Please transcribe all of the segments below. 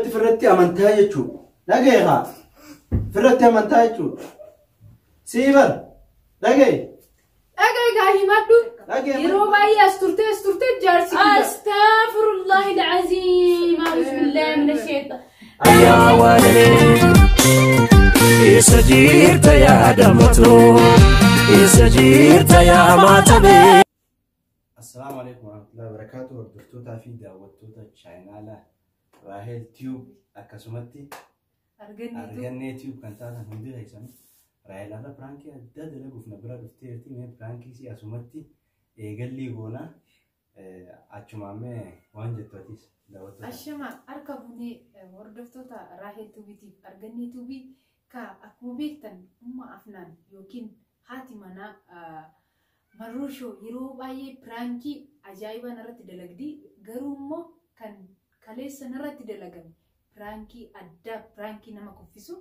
Akkanatti firratti amantaa jechuudha. Dhagaye haa. Firratti amantaa jechuudha. Sii bar. Dhagaye. Dhagaye gaa himadhu. Dhagaye. Yeroo baay'ee as turtee as turtee jaarsi kiyya. Astaghfirullahi alazim. A'udhu billahi minash shaitan. Yaa waanee eessa jirta yaadamatu eessa jirta yaa maatamee. Assalaamu alaikum warahmatullahi wabarakatuh. Hordoftootaa fi daawwattoota chaayinaala Raahel Tube akkasumatti Arganneetu. Argannee Tube kan taatan hundi keessan Raahel har'a piraankii addaa dalaguuf na bira dhufteerti. Mee piraankii si asumatti eegallii goonaa achumaan mee waan jettu atis daawwattoota. Ashama harka bunee hordoftoota Raahel Tuubitiif Argannee Tuubii ka akkuma beektan umma Afnaan yookiin haati manaa Marruushoo yeroo baay'ee piraankii ajaa'ibaa narratti dalagdi. Garuu immoo kan kaleessa narratti dalagame piraankii addaa piraankii nama kuffisu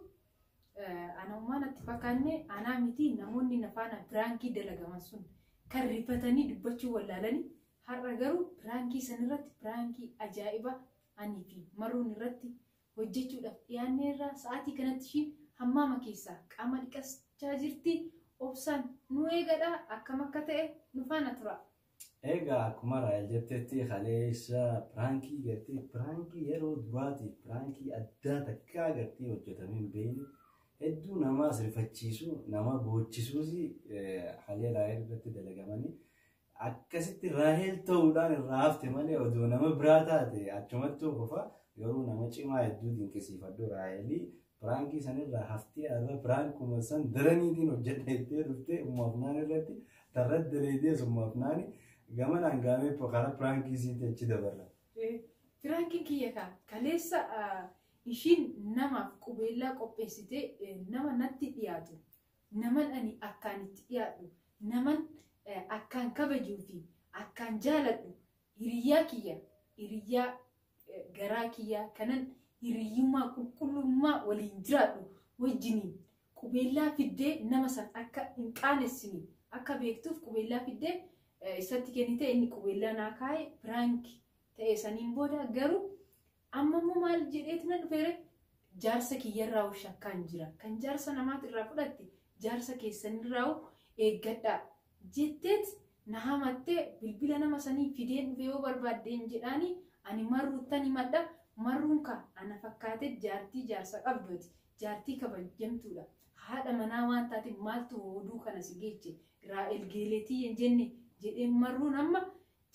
ana uumaa natti fakkaanne anaa miti namoonni na faana piraankii dalagaman sun kan rifatanii dubbachuu wallaalanii har'a garuu piraankii sanirratti piraankii ajaa'iba anii fi Marruun irratti hojjechuudhaaf dhiyaanneerra. Sa'aatii kanatti ishiin hammaama keessaa qaama dhiqachaa jirti. Obsaan nu eegadha akkam akka ta'e nu faana tura. Egaa akkuma Raahel jettetti kaleessa piraankii gartee piraankii yeroo duraatiif piraankii addaa takkaa gartee hojjetamee hin beekne hedduu namaas rifachiisu nama boochisuus halee Raahel irratti dalagamanii akkasitti Raahel ta'uudhaan irraa hafte malee odoo nama biraa taate achumattuu qofa garuu nama cimaa hedduu dinqisiifadhu Raahelii piraankii sanirraa haftee har'a piraankuma san daraniitiin hojjedha jettee dhuftee Ummu Afnaan irratti tarratti dalaydee Ummu Afnaani gamanaan gaamee karaa piraankii isiitti achi dabarra. Piraankiin kiyya kaa kaleessa ishiin namaaf qubeellaa qopheessitee nama natti dhiyaatu naman ani akkaan itti dhiyaadhu naman akkaan kabajuu fi akkaan jaaladhu hiriyyaa kiyya hiriyyaa garaa kiyyaa kanan hiriyyummaa qulqullummaa waliin jiraadhu wajjiniin qubeellaa fiddee nama san akka hin qaanessine akka beektuuf qubeellaa fiddee isatti kennite inni qubeellaa naa kaa'e piraanki ta'e saniin booda garuu amma immoo maal jedheeti na dhufeere jaarsa kiyyarraa shakkaan jira kan jaarsa namaati irraa fudhatte jaarsa keessanirraa eeggadhaa jetteet na hamattee bilbila nama sanii fideen dhufe yoo barbaaddeen jedhaanii ani Marruuttan himadha. Marruun ka ana fakkaatee jaartii jaarsa qabduuti. Jaartii kabajamtuudha. Haadha manaa waan taate maaltu oduu kana si geeche Raa'el geeleetii hin jenne jedheen Marruun amma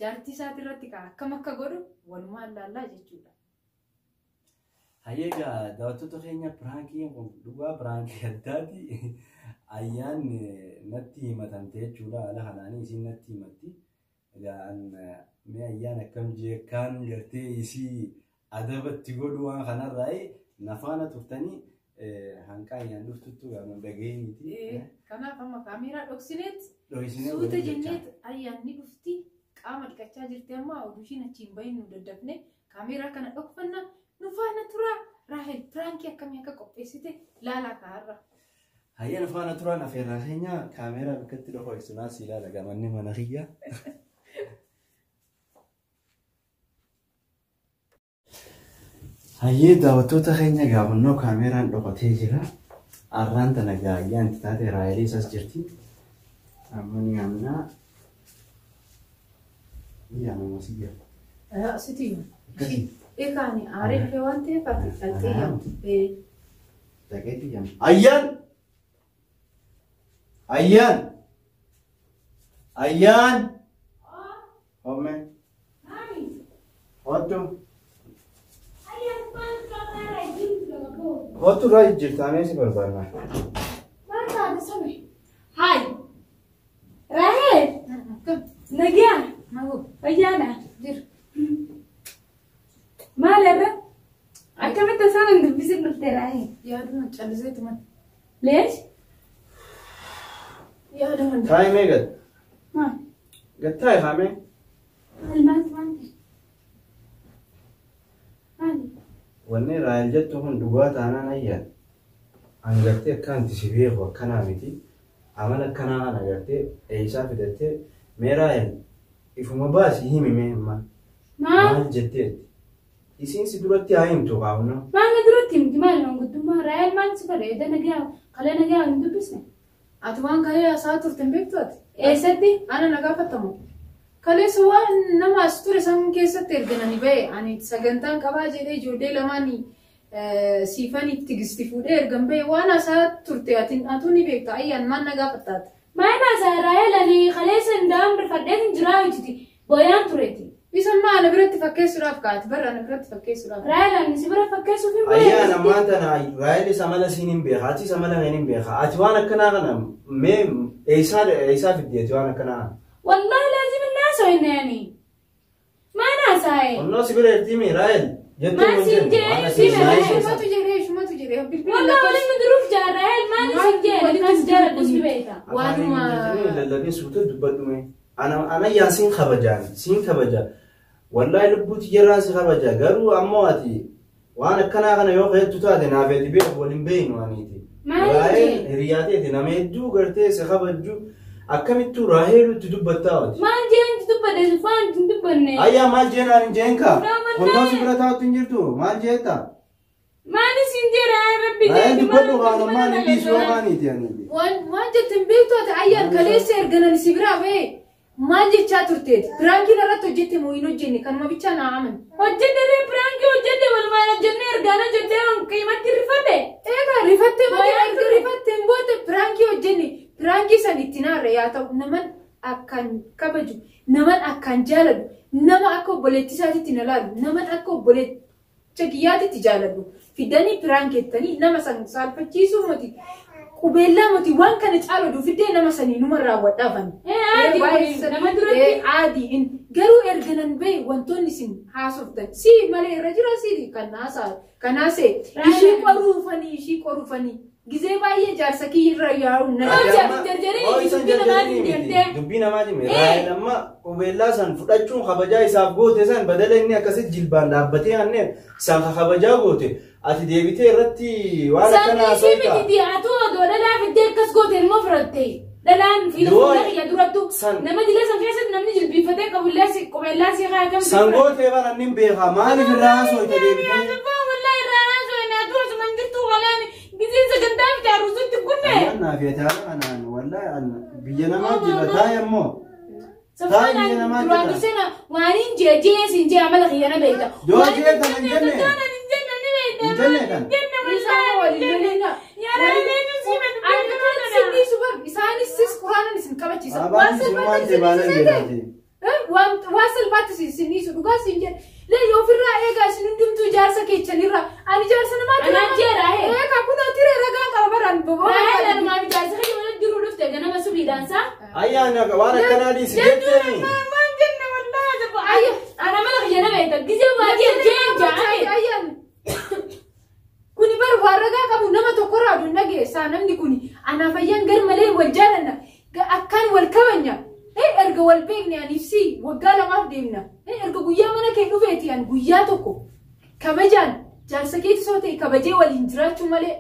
jaartii isaati irratti ka akkam akka godhu walumaan laallaa jechuudha. Hayyee egaa daawwattoota keenya piraankiin kun dhugaa piraankii addaati. Ayyaan natti himatamte jechuudha. Haala kanaanii isiin natti himatti. Egaa an mee ayyaan akkam jee kaan gartee isii adabatti godhu waan kanarraa na faana turtanii hanqa ayyaan dhuftuttu gaa nu dhageenyiti. Kanaaf amma kaameeraa dhoksineet Dho'isinee suuta waliin jechaa. jenneet ayyaan ni dhufti qaama dhiqachaa jirti amma oduu ishiin achiin bahin nu daddafne kaameeraa kana dhokfanna nu faana turaa. Raahel piraankii akkamii akka qopheessite laalaa kaarra. Hayyee nu faana turaan afeerraa keenya kaameeraa bakkatti dhokoysinaa si ilaala gamanni mana kiyya. Hayyee daawwattoota keenya gaafannoo kaameeraan dhokatee jira. Arraan tana gaayyaan itti taate Raahel isas jirti. Amma ni yaamnaa. Ni yaamama si jira. Sitti himu. Eekaani aaree dhufee waan ta'eef ati dhaltee yaamtu. Dhaqeetti yaamna. Ayyaan! Ayyaan! Ayyaan! Homme. Hoottu. Hoottu irraa jijjiirta amee si barbaadna. Haay. Rahel. Nagaa. Magu Fayyaadha. jira. Maal irra? Akkamitti isaan hin dubbisin dhufte Rahel? Yaaduma calliseetu man. Leesh? Yaaduma. Taa'i mee gad. Maal? Gad taa'i haamee. Maal maal maal? Maali? Wanni Raahel jettu kun dhugaa taanaan ayyaan. An gartee akka anti si beeku akkanaa miti. Amala akkanaa kana gartee eessaa fidattee mee Raahel ifuma baasi himi mee amma. Maal? Maal jetteetti? Isiin si duratti haa himtu qaamna. Maal na duratti himti maal manguddummaa Raayel maal si godhe edda nagaa kalee nagaa hin dubbisne. Ati waan kalee haasa'aa turte hin beektu ati? Eessatti? Ana na gaafatamu. Kaleessa waan nama as ture san keessatti erganani ba'e ani sagantaan qabaa jedhee ijoollee lamaan siifaniif tigisti fuudhee ergan ba'e waan haasa'aa turte ati atuu ni beekta ayyaan maal na gaafattaati. Maal haasaa Raayel ani kaleessa hin daa'am rifadhee hin jiraa hojjeti booyaan tureeti. Isa maa ana biratti fakkeessuudhaaf kaati barra ana biratti fakkeessuudhaaf. Raayel ani si bira fakkeessuuf hin Ayyaan ammaan tana Raayel isa mala siin hin beeka ati isa mala hin beeka ati waan akkanaa kana mee eessaa eessaa fidde ati waan akkanaa kana. Wallahi laazim hin haasa'inne ani. Maal haasa'e? Onnoo si bira jirti Raayel jettee Maal hin siin jenne waan jee asii si bira maal Ishumatu jedhee ishumatu jedhee bilbila Wallahi waliin nu duruuf jira Raayel maal siin jee akkas jaaladhus ni beekta. Waanuma lallabee suuta dubbadhu mee ana anayyaan siin kabajaan siin kabaja wallahi lubbuuti jirraan si kabaja garuu ammoo ati waan akkanaa kana yoo hedduu taate naaf ati beeku waliin beeynu aniiti. Maal Raahel jee? hiriyaa teeti nama hedduu gartee si kabajju akkamittuu Raahelutti dubbattaa ati. Maal jeen dubbadhe sufaan hin dubbanne. Ayyaa maal jeen ani jeen kaa Wallahi. onnoo si bira taa'utti hin jirtu maal jeetta? Maal isin jee Raayel rabbi Raahel jee dubbadhu kaan ammaan hin dhiisu maaniiti aniiti. Waan jette hin beektu ati ayyaan kaleessa erganan si biraa ba'e maal jechaa turteeti piraankiin irratti hojjette moo hin hojjenne kanuma bichaa naa amani. Hojjette ree piraankii hojjette walumaan hojjenne ergaan hojjette qiimatti rifate. Egaa rifattee malee Wayyaa erga ture. rifatteen booda piraankii hojjenne piraankii san itti naarra yaa ta'u naman akkaan kabaju naman akkaan jaaladhu nama akka obboleettii isaatiitti na laalu naman akka obboleetticha kiyyaatitti jaaladhu fidanii piraankeettanii nama san saalfachiisuu miti qubeellaa miti waan kana caalu fiddee nama sanii numa raawwadhaafani. Aadii kun nama duratti. Aadii garuu erga nan bahe wantoonni isin haasoftan si malee irra jira si kan haasa'e kan haasa'e ishii qoruufanii ishii qoruufanii gizee baay'ee jaarsa kiyya irra yaa'u na Hojii jarjarii dubbii namaatiin deemtee. Dubbii namaatiin Raayel amma qubeellaa san fudhachuun kabajaa isaaf goote san badala inni akkasitti jilbaan dhaabbatee annee san kabajaa goote ati deebitee irratti waan akkanaa Saanqii haasa'u miti atu odoo dhalaa fiddee akkas goote immoo fudhatte. Dhalaan fiila Yoo- fuula kiyya durattu San- nama dila san keessatti namni jilbiifatee qabullee si qubeellaa si haa kam. San gootee bara inni beeka maaliif irraa haasa'u deebitee? Wallahi irraa haasa'u atu osuma hin jirtu walaan gizeen sagantaa fi jaarusutti kunne. Ayyaan naaf yaada kanaan wallahi biyya namaa jira taa'e ammoo. Safaan Taa'e biyya namaa duraan jira. dursee waan hin jee jee siin jee amala kiyya na beekta. Yoo Waan jee hin kana hin jenne jenne. kana hin jenne ni beekta. Hin jenne kana. Hin jenne Isaan wallahi waliin hin jenne. lolina. Yaa Raayel si Ani kan isin dhiisu bar isaanis sis quraanan isin kabachiisa. Waan Abaan isin salphaatti waan isin jebaalan dhiisu jedhaati. Waan salphaatti isin dhiisu dhugaa isin jedhe. Lee ofirraa eegaa isin hundumtuu jaarsa keessanirraa ani jaarsa namaa Anaan jee Raahel. Eegaa kun tiree ragaan qaba baraan boba'aa. Raayel anumaaf jaarsa kiyya waliin jiruu dhufte ganama subiidhaan saa. Ayyaan waan akkanaa dhiisi jetteemi. Waan jenne wallahi asirra. Ana mala kiyya na beekta. Gizee waa jee jee jaame. Ayyaan. Kuni bar waan ragaa qabu nama tokkorraa aduun dhageessaa namni kuni anaaf ayyaan gar malee wal jaalanna akkaan wal kabanya. Erga wal beekne aniif si waggaa lamaaf deemna. Erga guyyaa mana kee dhufeeti an guyyaa tokko kabajaan jaarsa keetti soo ta'e kabajee waliin jiraachuu malee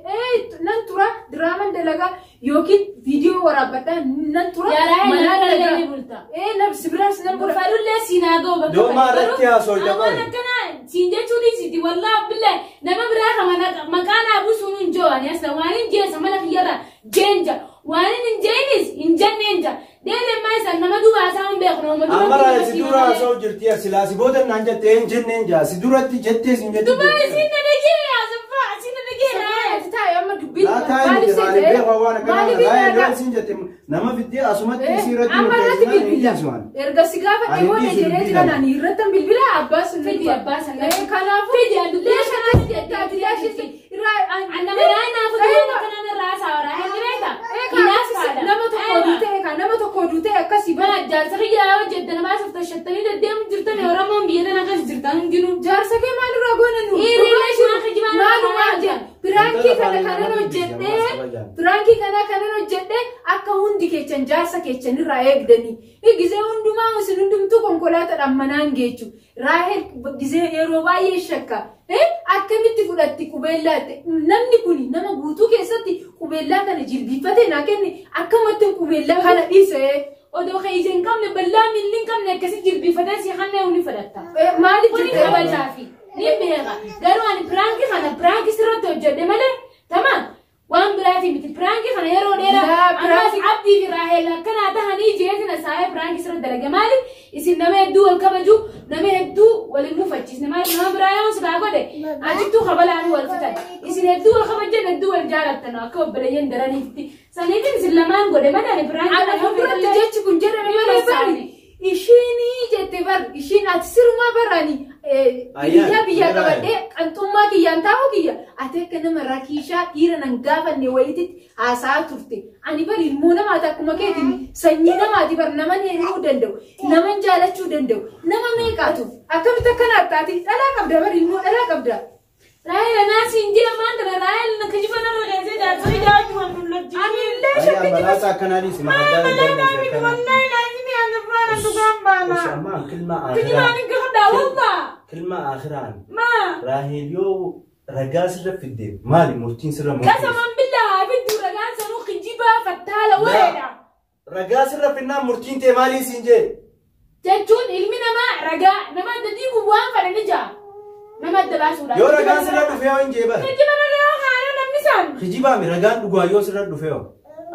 nan tura diraaman dalagaa yookiin viidiyoo waraabbadhaa nan tura. Yaa Raayel manaan nama dalagaa. dalagee bulta. Nabsi biraas nan bula. Fadullee siinaa ga'u bakka Dooma fadhi. irratti haasoo Garuu jabaa. Waan akkanaa siin jechuun isiiti wallahi billahi nama biraa kan maqaa naa buusuun hin jiru ani asa waan hin jeessa mana kiyyarraa jeenja waan hin jeenis hin jenneen ja. Deelemmaa isaan nama duuba haasaa hin beeknu nama Amma duratti Raayel si dura haasa'u jirti silaasi booda naan jettee hin jenneen jaa si duratti jettees hin jettu. Duba isin na dhagee asaffaa isin na dhagee Raayel. Ati taa'e amma dubbiin Laa taa'e miti maaliif beekaa waan akkanaa Raayel yoo isin jette nama fiddee asumatti isii irratti Amma irratti murteessinaan hin bilbila. dhiisu ani. Erga si gaafadhe Ani booda dhiisu jedhee dubbii jira kana. ani irratti bilbila abbaa sun Fidi abbaa san na- Kanaafuu Fidi dubbii leesha kana akkas jetta ati leesha irraa Annama Raayel naa fuudhee akkanaan irraa haasa'aa Raayel ni beekta. Hinaafaadha. Nama tokko oduu ta'e kan nama tokko oduu ta'e akkasii bara Bara jaarsa kiyya hojjette nama asirratti shattanii deddeemu jirtan Oromoon biyya tana akkas jirtan hundinuu. Jaarsa kee maalirraa goone nu? Hiriirri ishee kijibaan Maalumaa irraa jedhe piraankii kana kanan hojjedhee piraankii kana kanan hojjedhee akka hundi keechan jaarsa keechan irraa eegdanii. Gizee hundumaa isin hundumtuu konkolaataadhaan manaan geechu. Raahel gizee yeroo baay'ee shakka. Akkamitti fudhatti qubeellaatti namni kuni nama guutuu keessatti qubeellaa kana jilbiifate naa kenne akkamatti qubeellaa kana dhiise. Odoo kee ija hin qabne bal'aa miilli hin qabne akkasii jilbiifatee si hannee ni fudhatta. Maaliif Kuni jettee? kabajaafi. Ni beeka. Garuu ani piraankii kana piraankii sirratti hojjedhe malee tamaam waan biraatii miti. Piraankii kana yeroo dheeraa ammas Abdii fi Raahel akkanaa tahanii jeetina saayee piraankii sirratti dalage. Maaliif isin nama hedduu wal kabaju, nama hedduu wal hin mufachiisne. Maaliif nama biraa yoo silaa godhe achittuu kabalaanuu wal fitan. Isin hedduu wal kabajan, hedduu wal jaalattan akka obboleeyyan daraniitti. Saniifin isin lamaan godhe malee ani piraankii Ana kana yoo fuulduratti fedhallee jechi kun jedhame malee bari. Ishiinii jette bar ishiin ati sirumaa barani biyya biyya qabadhee qanxummaa kiyyaan taa'u kiyya ati akka nama rakiishaa dhiira nan gaafanne wayititti haasa'aa turte. Ani bar ilmoo namaati akkuma keetiin sanyii namaati bar naman heerumuu danda'u, naman jaalachuu danda'u, nama meeqaatu akkamitti akkana taati dhalaa qabda bar ilmoo dhalaa qabda. Raahel anaa siin jee maanta Raahel na kijiba narra geessee jaarsanii jaachuu waan dullatti. Ani illee Ayyaa shakkii balaasaa akkanaa dhiisi magaddaa darbe akkanaa. Wallahi laazimi ani faana dhugaan baana. Amma kilma Kijibaan akhiraa. hin gahaa wallah. Kilma akhiraan. Maa. Raahel yoo ragaa sirra fidde maali murtiin sirra murteessu? Qasaman billahi fiddu ragaan sanuu kijibaa fattaala wareedha. Ragaa sirra finnaan murtiin tee maalii siin jee? Jechuun ilmi namaa ragaa nama adda diigu waan fedhe ni jaa. Nama adda baasuudha. Yoo ragaan sirra dhufe yoo hin jee bara. Kijiba ragaa haala namni isaan. Kijibaami ragaan dhugaa yoo sirra dhufe yoo.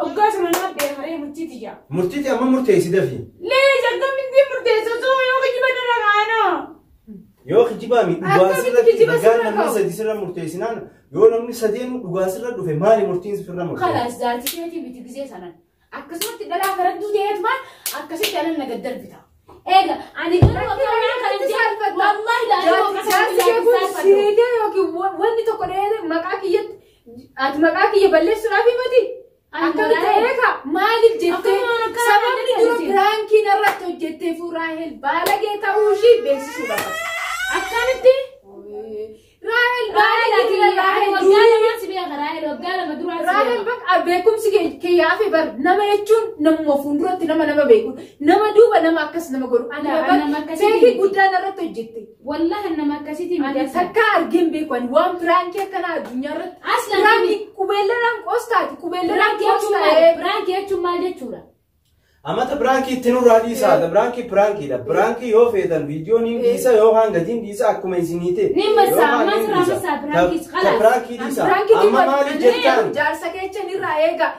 Oggaa sana nama beekaree murtiiti jaa. Murtiiti amma murteessi dafi. Lee jakkamiti murteessa osoo yoo kijiba ragaa Yoo kijibaami dhugaa Akkamitti sirra kijiba ragaan sirra namni kaa'u? sadi sirra murteessinaan yoo namni sadeen dhugaa sirra dhufe maali murtiin sirra murteessu? Kalaas jaartii keetii miti gisee sanan. Akkasumatti dhalaa faradduu ta'eetumaan akkasitti anan na gaddarbita. Eega ani garuu akka waan kana hin jee wallahi laa Jaarsi kee kun siitee yookiin wanni tokko dheeree maqaa kiyyatti ati maqaa kiyya balleessuudhaaf himati. Akkamitti eega maaliif jettee sababni dura piraankii narratti hojjettee Raahel baalagee ta'uu ishii beeksisuudhaaf. Akkamitti? Raahel Raahel baalagee ati Raahel waggaa lamaan si beeka Raahel waggaa lama duraa si Raahel beeka. bakka beekumsi kee yaafe bar nama jechuun namuma fuulduratti nama nama beeku nama duuba nama akkas nama godhu. Ani Laa, nama akkasitti feekii miti. guddaa narratti hojjette. Wallahi nama akkasitti miti Ani aslan. takka argeen beeku ani waan piraankii akkanaa addunyaa irratti. Aslan Piraankii qubeelladhaan qoostaati qubeelladhaan Piraankii jechuun maal? qoostaa. Piraankii jechuun maal jechuudha? Amata piraankii itti nurraa dhiisaa. Piraankii piraankiidha. Piraankii yoo feetan viidiyoon hin dhiisa yookaan gatiin dhiisa akkuma isinii ta'e. Ni massaa, ammas irraa massaa, piraankiis, khalaas. Piraankii dhiisa. Piraankii Amma maali jettaan? Jaarsa keechan irraa eega.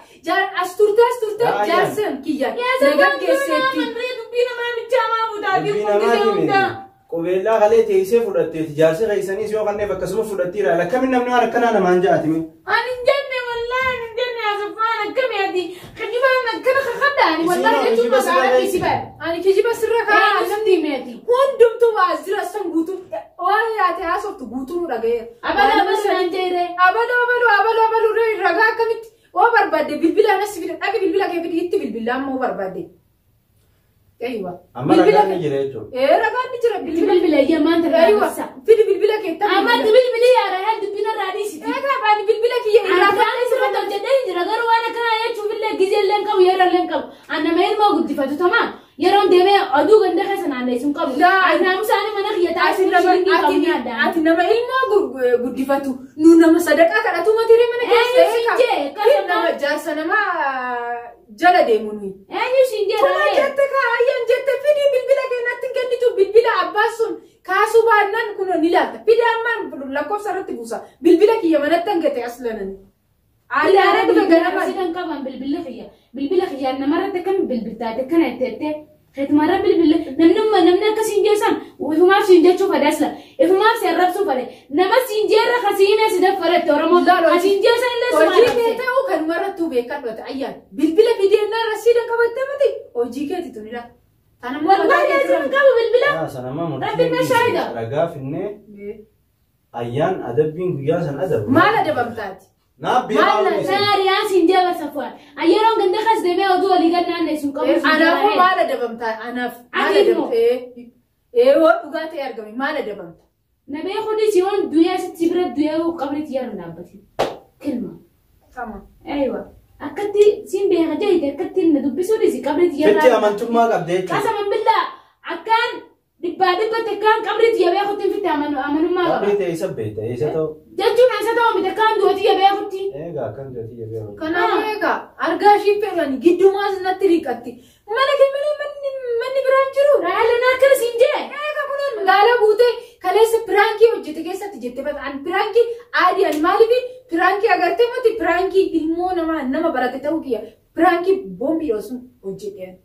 As turte as turte Yaa, jaarsan kiyya. Yaa Na sabaan gaggeesseetti. dubbii namaa bichaa maa butaa fi Dubbii kun namaa gisee hime. hundaa. Qubeellaa kalee teessee fudhatteeti. Jaarsi keessaniis yoo kanneen akkasuma fudhattiira. Akkamiin namni waan akkanaa namaan jaatime? Ani hin jenne wallahi ani hin jenne asaffaan akkami ati kijibaan akkana kakadha ani Isin wallahi hoo jechuun kijiba sirra magaalaa keessa? dhiisi bara. Ani kijiba sirra kaa'aa Eenyu sitti himeeti? Hundumtuu waa jira san guutuu waan yaate haasoftu guutuu nu dhagayeera. Abala abala naan jeere. Abaluu abaluu abaluu abaluu ragaa akkamitti oo barbaadde bilbila anas fida dhaqi bilbila kee fidi itti bilbila amma oo barbaadde. Eeywa. Amma ragaan ni jira jechuudha. Ee ragaan ni jira Itti bilbila. bilbila iyyee maanta Eeywa irraa fidi bilbila kee itti Amma itti bilbili yaa Raahel dubbina irraa dhiisiti. Eegaa baani bilbila kiyya irraa Ani piraankii sirratti hojjedhee hin jira garuu waan akkanaa jechuuf illee gizee illee hin qabu yeroo illee hin qabu. Ani nama ilmoo guddifatu tamaa yeroon deemee oduu ganda keessa naanneessu hin qabu. Laa. Ani naamusaanii mana kiyya Ati taasisuu nama shilingii qabu ati nyaadhaan. ati nama ilmoo guddifatu nu nama sadaqaa kadhatu mati mana keessa Eenyu siin jee? Kun nama jaarsa nama jala deemu nuyi. Eenyu siin jee Kuma Raahel? jette kaa ayyaan jette fidii bilbila kee natti hin kennitu bilbila abbaa sun kaasuu baannaan kunoo ni laalta. Fidii ammaan lakkoofsa irratti buusa. Bilbila kiyya manatti hangate as lanan. Bilbilara Aadaan dhufe bilbila ganama. sidan qaban bilbilli kiyya. Bilbila kiyyaan namarratti akkami bilbiltaate akkana jettee Heetumarra bilbille namni namni akka siin jeessan ifumaaf siin jechuu fedhe asla ifumaaf si arrabsuu fedhe nama siin jeerra kasiimee si daffarette Oromoo kasiin jeessan illee suma Hojii kee arrabse. ta'uu kanuma irrattuu beekadhu ayyaan. Bilbila fideenaa rasiida qabatte miti hojii keeti tunidha. Tanammoo mataa Wallahi keetti laazim qabu bilbila. Yaa sana amma Rabbiin murtiin na shaahida. dhiisi. Ragaa finnee ayyaan adabbiin guyyaa san adabu. Maal adabamtaati? Naaf beekaa Maal dhiisi. Naariyaan siin jee barsafuudhaan. Ayyeroon ganda kas deemee oduu walii gad naanneessu hin qabu. siin Anaafuu jee. maal adabamtaa? Anaaf maal Ati immoo? adabamtee? Ee hoo dhugaa ta'e argame maal adabamta? Na beekuunis yoon du'ee asitti bira du'ee qabritti yaran dhaabbate. Kilma. Sama. Aywa. Akkatti siin beeka jeete akkatti na dubbisuunis qabritti Fitti yarraa. amantummaa qabda jechuudha. Qasaman billaa akkaan dhibbaa dhibbatti akkaan qabritti yabeekutti fitti amanummaa qaba. Qabrii ta'e isa beekta isa ta'u. Jechuun isa ta'u miti akkaan du'atti yabeekutti. Eegaa akkam jedhati jabee. Kanaafuu egaa argaa ishii fedhan giddumaas natti riqatti. Mana kee malee manni biraan jiru. Raalaan akkana siin jee. Egaa kun Marruun magaalaa guutee kaleessa piraankii hojjete keessatti jette bata. An piraankii aadii ani maaliif piraankii agartee mati piraankii ilmoo namaa nama barate ta'uu kiyya piraankii boombii osoo hojjete.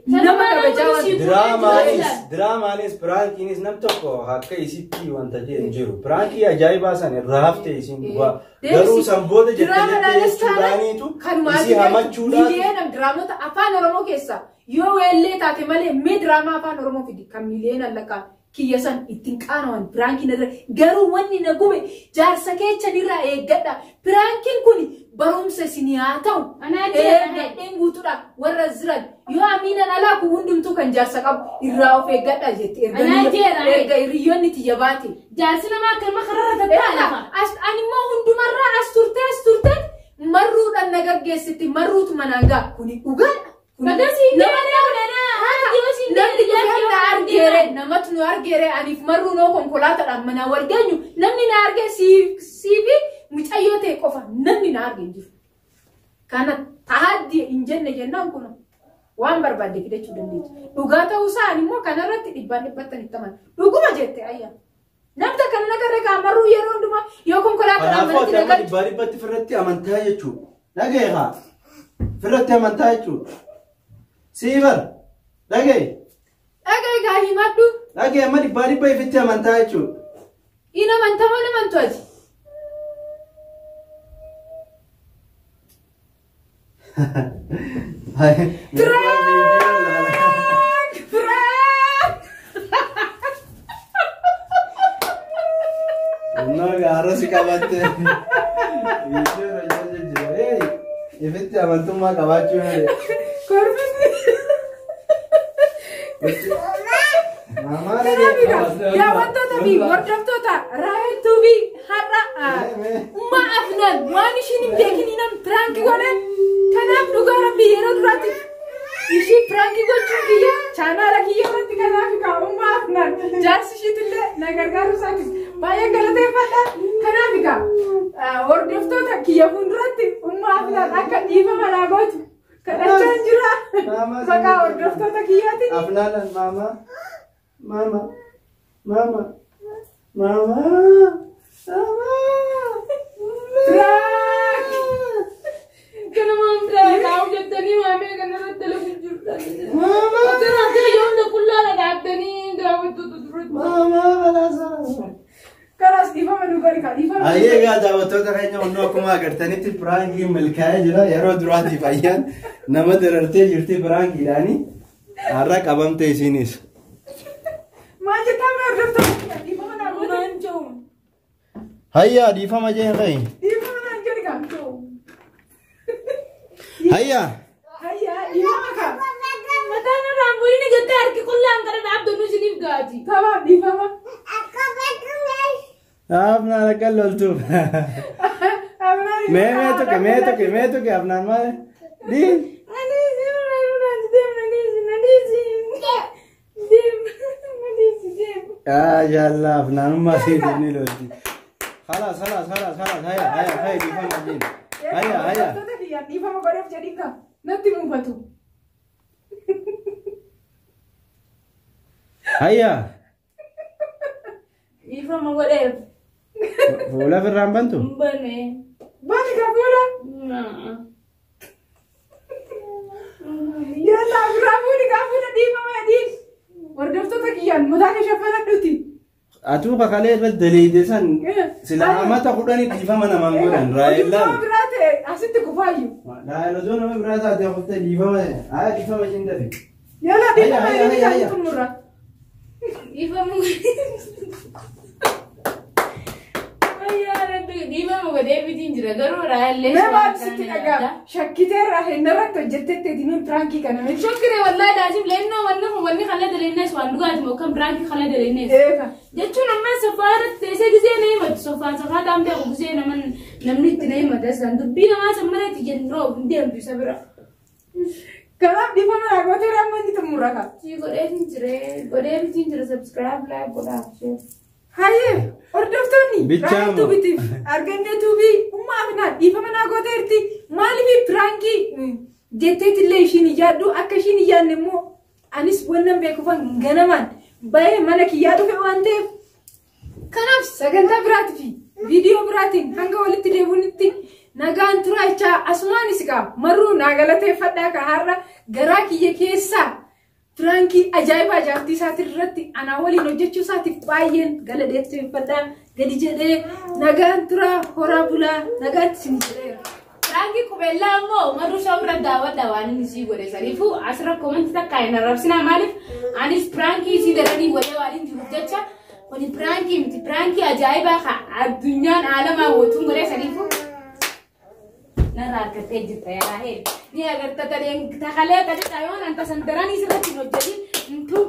Nama kabajaa waan Diraamaanis piraankiinis nam tokko akka isitti wanta jee hin jiru. Piraankii ajaa'ibaa san irraa hafte isin dhugaa. Garuu san booda jette jettee jechuudhaaniitu isii hamachuudhaan. Miliyoona diraamota afaan Oromoo keessaa yoo weellee taate malee mee diraamaa afaan Oromoo fidi kan miliyoona lakkaa kiyya san ittiin qaanawan piraankiin irra garuu wanni na gube jaarsa keechan irraa eeggadha. Piraankiin kun barumsa isinii haa ta'u. Eeggadheen guutuudha warra jiran yoo amiinan alaa kun hundumtuu kan jaarsa qabu irraa of eeggadha jette erga hiriyoonni tiyya baate. Jaarsi namaa akkanuma kararra tattaa'aa. Ani immoo hundumarraa as turte marruudhaan na gaggeessiti marruutu manaan ga'a kuni dhugaadha. Namni na argeere namatu nu argeere aniif marruu noo konkolaataadhaan manaa wal geenyu namni na arge siifi mucayyoo ta'e qofa namni na arge hin jiru. Kana taaddi hin jenne jennaan kun waan barbaadde fidachuu dandeessu. Dhugaa ta'uu isaan immoo kanarratti dhibbaan dhibbattan itti amana. Dhuguma jette ayyaa. Namta kana nagarra kaa marruu yeroo hundumaa yoo konkolaataadhaan manatti nagalchu. Kanaafuu dhibbaa dhibbatti firratti amantaa jechuudha. Dhaga'e haa. Firratti amantaa jechuudha. Siibar. Dhaga'e. Dhaga'e gaa himadhu. Dhaga'e amma dhibbaa dhibba ifitti amantaa jechuudha. Hin amantamoo amantu ati. Piraank! Piraank! Innoo gaara si qabatte. Viidiyoo irra jira. Ifitti amantummaa qabaachuu malee. Korbisni. Daawwattoota fi hordoftoota Raayel Tuubii har'a ummaa Afnaan waan ishiin hin beekiniin nam piraankii godhan. Kanaaf dhugaa rabbii yeroo duraatti ishii piraankii gochuun kiyya chaanaala kiyya irratti kanaaf kaa ummaa Afnaan jaarsi ishiitillee na gargaaru isaatis baay'ee galateeffadha. Kanaaf kaa hordoftoota kiyya fuulduratti ummaa Afnaan akka dhiifama naa gootu kadhachaan jira. Maqaa hordoftoota kiyyaatiin. Afnaan maama maama maama maama maama. Kanumaan biraa taa'u jettanii maamee kanarratti dalagu jirtan. Akkana akkana yoo hunda qullaadha dhaabbanii daawwattoota duratti. Maama balaasaa. Kalaas dhiifama nu godhi kaa dhiifama. Ayyee egaa daawwattoota keenya hunduu akkuma agartanitti piraankiin milkaa'ee jira. Yeroo duraatiif ayyaan nama darartee jirti piraankiidhaani. Har'a qabamte isinis. Maal jettaa mee hordoftoota dhiifama naa goote? Maal jedhu? Hayyaa dhiifama jeen fa'i. Dhiifama naan jedhi kaa. Hayyaa. Hayyaa dhiifama kaa. Mataan irraan bu'ini jettee harki qullaan kana dhaabdannu isiniif gaati. Tabaaf dhiifama. Afnaan akka loltuuf. Mee mee tuqe mee tuqe mee tuqe Afnaan maal? Dii. Yalla Afnaanummaa seetii ni lolti. Halas halas halas halas hayya hayya hayya dhiifama jeen. Hayya hayya. Hordoftoota kiyyaan dhiifama godheef jedhiin kaa natti muufatu. Hayya. Dhiifama godheef. Fuula firraan bantu? Bane. Bani kaa fuula. Yalla firraa fuuli kaa fuula dhiifama jedhiin. Hordoftoota kiyyaan mataa kee shaffanadhuuti. Atuu kakalee irratti daleeyde san sila amata kudhanii dhiifama namaan godhan raayellaan. Nama biraa ta'e asitti kufaayyuu. Raayel osoo nama biraa taate kuftee dhiifama haa dhiifama ishiin dafe. Yalla dhiifama Hayya, jedhiin hayya, kan xumurra. Dhiifama Ayyaa rabbi dhiifama godheefitiin jira garuu raayellee. Mee maal sitti dhaga'ama? Shakkiteerraa hin irratti hojjetteetti mee piraankii kana mee? Shokkire wallahi laazim leennoo wanni kun wanni kana daleennees waan dhugaati moo kan piraankii kana daleennees. Eega. Jechuun amma sofaa irratti teessee gisee na himatu sofaa sofaa ta'an beeku gisee namni itti na himata san dubbii namaa san mana itti jennoo hin deemtu isa bira. Kanaaf dhiifama naa gootee amma inni xumurra kaa. Si godheefitiin jira subscribe like godhaa share. Hayyee hordoftoonni Bichaamoo. Raayel Tuubiitiif argannee tuubii ummaa Afnaan dhiifama naa gooteerti maaliif piraankii jetteetillee ishiin ijaadhu akka ishiin ijaanne immoo anis wannan beekufan ganamaan Bahee mana kiyyaa dhufe waan ta'eef, kanaaf sagantaa biraatii fi viidiyoo biraatiin hanga walitti deebinutti nagaan turaa jechaa, asumaanis kaa Marruu naa galateeffadhaa. Ka har'a garaa kiyya keessaa prankii ajaa'ibaa jaartii isaatii irratti anaa waliin hojjechuu isaatiif baay'een galateeffadhaa. Gadi jedhee nagaan turaa, horaa bulaa, nagaatti isin jedheera. Prankii qubeellaa immoo Marruu Show irra daawwadha waan inni sii godhe saniifuu asirra commentii takka hin arrabsinaa. Maaliif anis prankii isii daranii godhee waan hin jiruuf jecha, kuni prankii miti, prankii ajaa'ibaa ka addunyaan aalamaa watuun godhee saniifuu narraa argattee jirta. Yaa hee, ni agarta, takalee kadhadha yoon anta san daranii sirratti hin hojjetin intu.